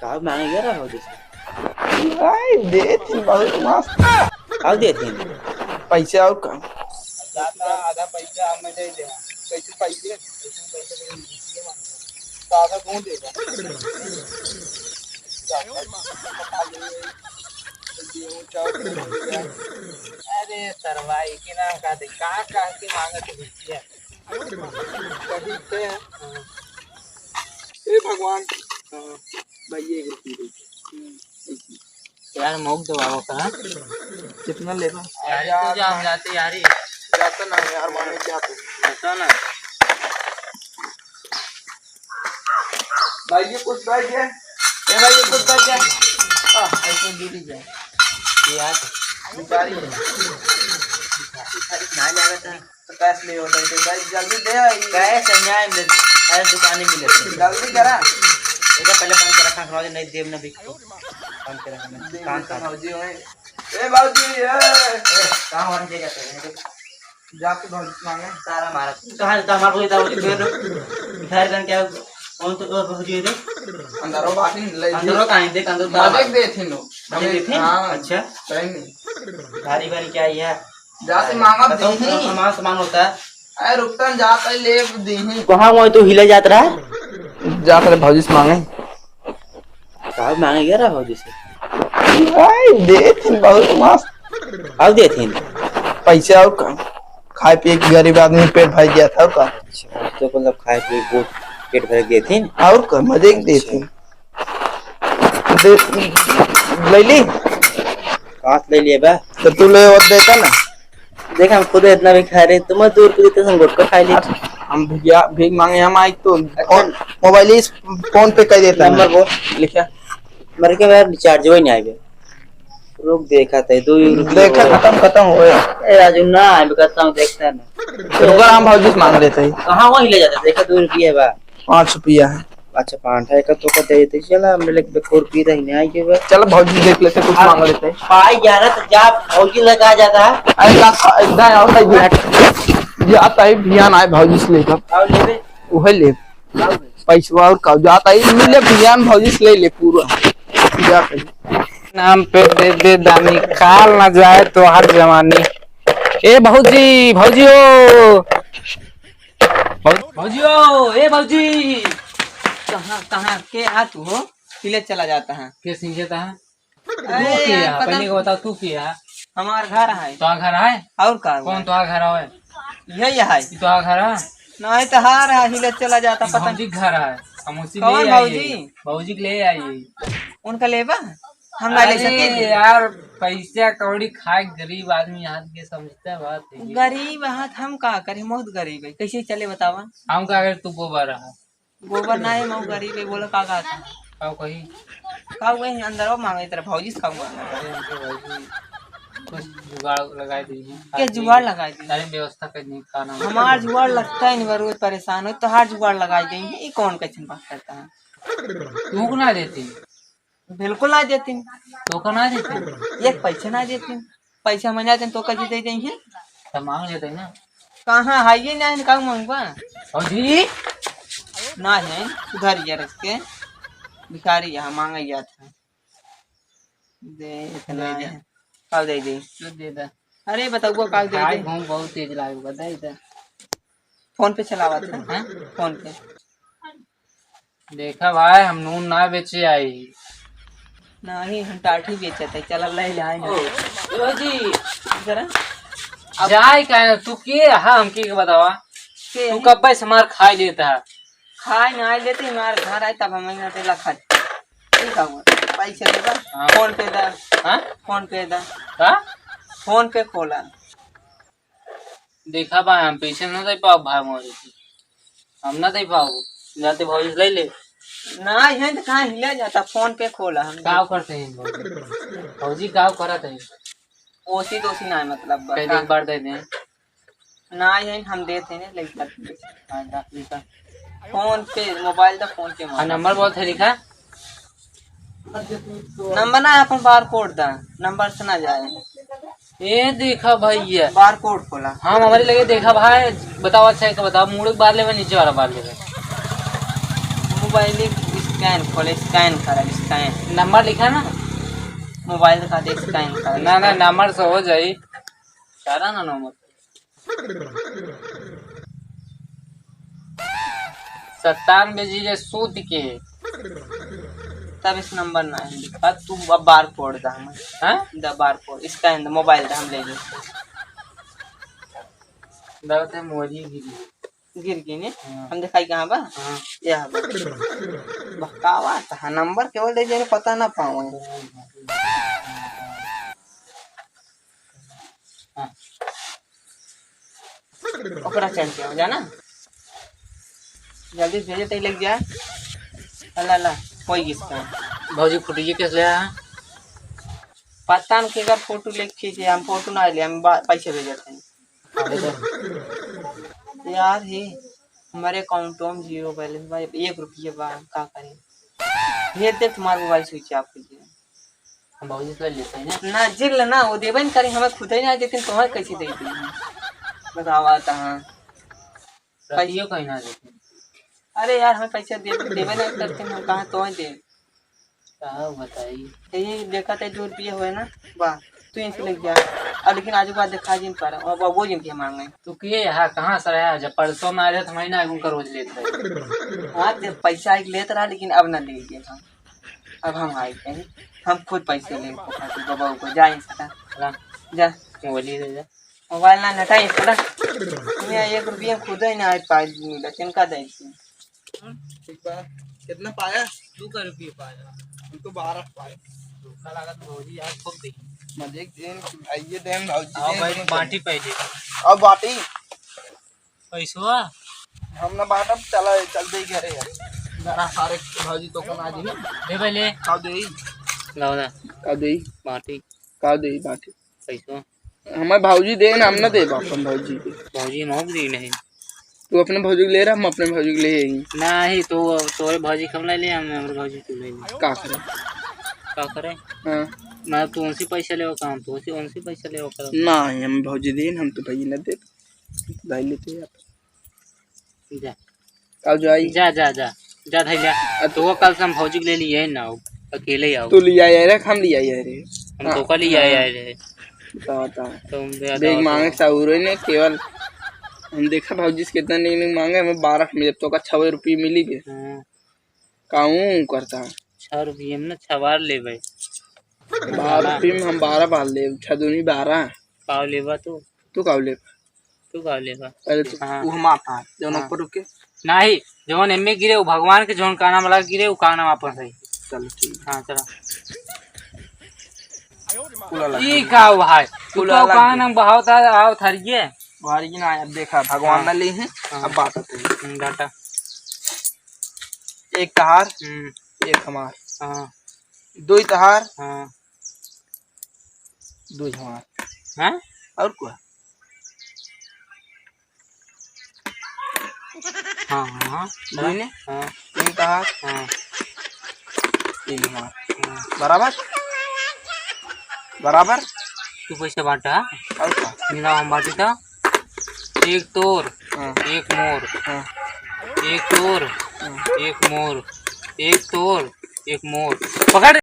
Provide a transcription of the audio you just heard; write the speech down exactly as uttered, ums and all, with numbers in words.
का मांगे गया रहा हो जैसे? भाई, देथिन बहुत मस्त। का देथिन? पैसे और का? ज्यादा आधा पैसा हमें दे दे। कैसे पैसे? तो आधा कौन देगा? गेहूं चावल। अरे सरवा, एक ही नाम का दे, का, का के मांगत है भैया? कहीं पे, हाँ। ए भगवान, हाँ, भाई, एक रुपये दे। हम्म, ऐसे। यार, मौक दबावा का। कितना लेबा? यार, यार, तू जा, हम जाते यार ही। जाता ना यार, माने क्या तू? जाता ना। भाई, ये कुछ बैठ गया। ए भाई, ये कुछ बैठ गया। आ, ऐसे गिरी जाए। ये यार, बेचारी है। ना जावे था। तो कैश ले होता है, तो भाई जल्दी दे आई। कैश है, यहाँ मिले, अरे दुकान ही मिले। जल्दी करा। एक पहले बंद करा, खाना नहीं देव ना बिक। बंद करा, देख कान तो कान। भौजी होए। ए भौजी, ए। ए, कहाँ हो रहे देगा तेरे? जाके भौजी से मांगे। सारा मारा। कहाँ जाता हमारा कोई दारू पी लो। घर गन क्या? कौन तो और भौजी रे? अंदर वो बात नहीं ले। अंदर वो कहाँ देख, अंदर तो मजे देथिन लोग। मजे देथिन? हाँ, अच्छा। सही नहीं। भारी भारी क्या है? जाते मांगा बताओ, दीही। सामान, सामान होता है। अरे रुकता न, जाता ही ले दीही। कहाँ वो तू हिले जात रहा? जात रहे भौजी से मांगे। का मांगे गया रहा भौजी से? भाई, देथिन बहुत मस्त। अब देथिन? पैसे और का? खाए पिए के गरीब आदमी पेट भर गया था, और का? अच्छा, तो मतलब खाए पिए बहुत पेट भर गए थे। और का, मजे के देथिन। दे, ले ली? कहाँ से ले लिए बा? तो तू ले और देता ना। देख, हम खुद इतना भी खा रहे, तुम दो रुपये देते, हम गुटखा खा ली। हम भैया भीख मांगे, हम आई तो अच्छा। फोन, मोबाइल इस फोन पे कर देता नंबर ना। बोल। लिखा। मर के मेरा रिचार्ज वही नहीं आएगा। रुक, देखा था, दो ही रुपये देखा, हो गए। खत्म, खत्म हो गया। ए, राजू ना, अभी करता हूँ, देखता है ना। रुका, हम भौजी से मांग लेते हैं। कहाँ वही ले जाते, देखा, दो रुपये है बा। पाँच रुपया है। अच्छा, पाँच है का तो का दे देते, चला, हम लोग बेकोर पी रही नहीं, आई के बा। चलो, भौजी देख लेते, कुछ अब मांग लेते हैं। पाई ग्यारह तो जा, भौजी लगा जाता है। अरे, का, का, इधर आओ, भाई, बैठ। जाता है, भियान आए भौजी से लेकर। आओ, ले बे। वही ले। आओ बे। पैसवा और का, जाता है, मिले, भियान भौजी से ले ले पूरा। जाता है। नाम पे दे दे दानी, खाल ना जाए तो हर जवानी। ए भौजी, भौजी हो। भौ-, भौजी हो, ए भौजी। कहाँ, कहाँ के आ तू हो? किले चला जाता है। के सिंगे था? अरे तू के यार, है? पता पहले को बताओ, तू के है? हमार घर है। तो घर है? और का हुआ? कौन तो घर है? यही है। ये तो घर है? नहीं तो हार है, हिले चला जाता, पता भौजी के घर है। हम उसी कौन ले आई भौजी? है। भौजी के ले आई है। उनका लेबा? हम ना ले अरे सके। यार, पैसा कौड़ी खाए गरीब आदमी, हाथ के समझते बात है। गरीब हाथ हम का करी, बहुत गरीब है, कैसे चले बतावा? हम का करी, तू गोबर रहा। गोबर ना है, हम गरीब है, बोला का कहता है? का कही? का हुए हैं, अंदर वो मांगे, तेरा भौजी से का मांगे? अरे, उनके भौजी कुछ जुगाड़ लगाए दी है। के जुगाड़ लगाए दी? अरे, व्यवस्था कर दी, खाना हमार जुगाड़ लगता है नहीं, रोज परेशान हो, तो हर जुगाड़ लगाए दी है, ये कौन कैसे बात करता है? तू को ना देती? बिल्कुल ना देती। तो का ना देती? एक पैसा ना देती। पैसा मांगा दें तो कैसे दे देंगे? तो मांग लेते ना। कहाँ है ये ना, इनका मांगबा? भौजी? ना है, उधार ये रख के। भिखारी यहाँ मांगा गया था। दे, इतना दे दे। है। का दे दे? तू दे दे। अरे बताओ, का दे भाई दे? घूम बहुत तेज लागेगा, दे दे। फोन पे चलावा था, हैं? फोन पे। देखा भाई, हम नून ना बेचे आई। नहीं, हम टाठी बेचत है, चला ले ले आई ना। ओ, ओ जी। जरा। अब जाए का है? तू के? हाँ, हम के, के बतावा? के तू है? कब से हमार खाए लेता है? खाए ना लेते, हमार घर आए तब हम यहाँ पे लखा। ठीक है, वो पैसे दे दा। हाँ। फोन पे दा। हाँ? फोन पे दा। का? फोन पे खोला। देखा भाई, हम पैसे ना दे पाओ भाई मोरे से। हम ना दे पाओ। जाते भौजी से ले ले। ना, यहाँ तो कहाँ हिला जाता, फोन पे खोला हम। का करते हैं भौजी? भौजी का करत है? ओसी दोसी ना है मतलब, कह दे का? एक बार दे दे। ना, यहाँ हम देते हैं, लेकिन हाँ, दा, लिखा। फोन पे, मोबाइल दा, फोन पे हाँ, मार। नंबर बहुत है लिखा। नंबर ना, अपन बार कोड दा, नंबर से ना जाए। ए देखा भैया। बार कोड खोला। हाँ, हमारे लगे देखा भाई, बताओ अच्छा है तो बताओ, मुड़े बार लेवे, नीचे वाला बार लेवे। मोबाइल एक स्कैन खोले, स्कैन कर, स्कैन। नंबर लिखा ना। मोबाइल दिखा दे, स्कैन कर। ना, ना, नंबर से हो जाई। सारा ना नंबर। सत्तानवे जीरो सूत के। तब इस नंबर ना है लिखा, तू अब बार कोड दा हमें। हाँ? द बार कोड, स्कैन द, मोबाइल दा, हम ले लेते। दौड़ते मोरी गिरी। गिर गई ने? हाँ। हम दिखाई कहाँ बा? हाँ। यह बा। बहकावा त है, नंबर केवल दे जे पता ना पावे। हाँ। ओकरा चल के जाना। जल्दी से भेजे तई लग जा। अल्लाह, अल्लाह, कोई किसका। भौजी फोटो ये कैसे ले आया? पता न केकर फोटो लेके खींचे, हम फोटो ना ले, हम बा-, पैसे भेजत हैं। यार हे, हमारे अकाउंट में जीरो बैलेंस बा, एक रुपये बा, हम का करें? भेज दे, तुम्हारे मोबाइल स्विच ऑफ हो गया। हम भौजी से लेते हैं ना। ना, जिल ना, वो देबे न करे, हमें खुद ही ना देते, तुम्हें कैसे दे देंगे? बतावा तहाँ। रतियो कहीं ना देते। अरे यार, हमें पैसा दे, देबे ना करते, हम कहाँ तो दे। का बताई? यही देखा थे, दो रुपये हुए ना, वाह, तू इनसे लग जा। और लेकिन आज के बाद दिखा जिन पर, और वो जिनके मांगे। तू के यहाँ कहाँ से रहा? जब परसों में आए रहे तो महीना उनका रोज लेते रहे। हाँ, जब पैसा एक लेत रहा, लेकिन अब ना ले गए हम। अब हम आए कहीं, हम खुद पैसे ले को खाते बाबा को, जा इनसे जा। जा। मोबाइल ले जा। मोबाइल ना नटा इनसे जा। मैं एक रुपया खुद ही ना आए पाए मिला, किनका दे इसे? ठीक बा। कितना पाया? दो का रुपये पाया। हम तो बारह पाए। धोखा लागत भौजी यार, खूब देखी। मजे के दिन, आइए देन भौजी आओ देन भाई, देन। बाटी पहले। अब बाटी। पैसवा? हम ना बाटब, चला, चल दे घरे यार। जरा सारे भौजी तो कौन आ जी। दे पहले। का दे? लाओ ना। का दे? बाटी। का दे बाटी? पैसवा? हमार भौजी दे ना, हम ना देब अपन भौजी के। भौजी हम दी नहीं। तू अपने भौजी के ले रहा, हम अपने भौजी के ले आई। नहीं, तो तोरे भौजी के हम ले ले, हम हमरे भौजी के ले ले। का करे? का करे? हाँ। मैं तू उनसे पैसा लेवा काम, तू उनसे, उनसे पैसा लेवा काम। नहीं, हम भौजी दे ना, हम तो भौजी ना देब। भाई लेते हैं आप। जा। का जाई? जा, जा, जा। जा, धइल जा। अब तो वो कल से हम भौजी के ले लिए ना, अकेले आओ। तू लिया यार, हम लिया यार। हम हाँ। तो का लिया हाँ। यार। बताओ, बताओ। तो हम दे बेग दो, मांगे तो। साउरो ने केवल हम देखा भौजी से कितना नहीं, नहीं मांगे, हमें बारह मिले, तो का छवे रुपये मिली बे। हाँ। काऊ करता? छह रुपये में ना छवार ले भाई। बारह रुपये में हम बारह बार ले, छह दूनी बारह। पाव लेबा तू? तू का लेबा? तू का लेबा? अरे तू हाँ। वो हम आता है, जौन हाँ। ऊपर रुके। नहीं, जौन एमे गिरे, वो भगवान के जौन काना वाला गिरे, वो काना वापस आई। चलो ठीक। हाँ, चला। कुला लगा। ई का हुआ है? तू कुला तो लगा। कान हम बहुत आ-, आओ थरिये। वारी की ना, अब देखा, भगवान हाँ। ना ले हैं, हाँ। अब बात आते हैं। हम्म, डाटा। एक तहार, हम्म। एक हमार। हाँ। दो ही तहार, हाँ। दो ही हमार। हाँ? और क्या? हाँ, हाँ, हाँ। दो ही ने? हाँ। तीन तहार, हाँ। तीन हमार। हाँ। बराबर? बराबर? तू पैसा बांटा? और का? मिला हम बांटी था। एक तोर, हाँ। एक मोर। हाँ। एक तोर, हाँ। एक मोर। एक तोर, एक मोर। पकड़।